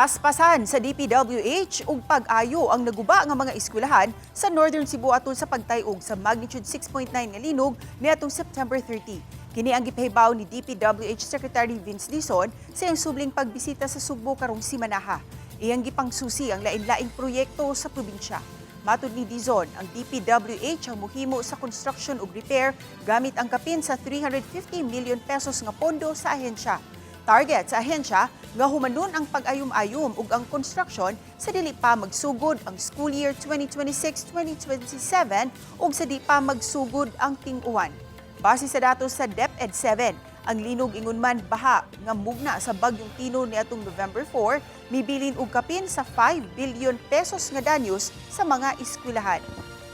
Paspasan sa DPWH ug pag-ayo ang naguba nga mga eskwelahan sa Northern Cebu atol sa pagtay-og sa magnitude 6.9 nga linog niadtong September 30. Kini ang gipahibaw ni DPWH Secretary Vince Dizon sa iyang subling pagbisita sa Sugbo karong simanaha. Iyang gipangsusi ang lain-laing proyekto sa probinsya. Matud ni Dizon, ang DPWH ang muhimo sa construction ug repair gamit ang kapin sa 350 million pesos nga pondo sa ahensya. Target sa ahensya nga humanon ang pag-ayom-ayom ug ang construction sa dili pa magsugod ang school year 2026-2027 ug sa di pa magsugod ang ting-uwan. Base sa datos sa DepEd 7, ang linog ingon man baha nga mugna sa bagyong Tino niadtong November 4 mibilin og kapin sa 5 billion pesos nga danyos sa mga eskwelahan.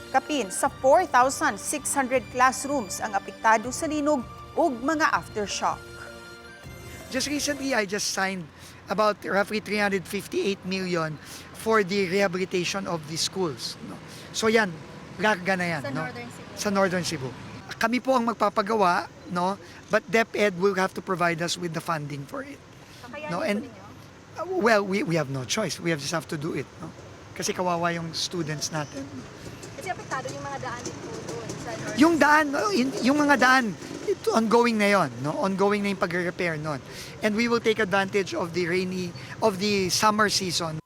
Kapin sa 4,600 classrooms ang apektado sa linog ug mga aftershock. Just recently, I just signed about roughly 358 million for the rehabilitation of the schools. No? So yan, larga na yan. Sa No? Northern Cebu. Sa Northern Cebu. Kami po ang magpapagawa, no? But DepEd will have to provide us with the funding for it. Kakayanin No, po and ninyo? Well, we have no choice. We just have to do it. No? Kasi kawawa yung students natin. Kasi apektado yung mga daan din po doon sa Northern. Yung daan, no, yung mga daan, ito, ongoing na yon, no? Ongoing na yung pagre-repair nun. And we will take advantage of the summer season.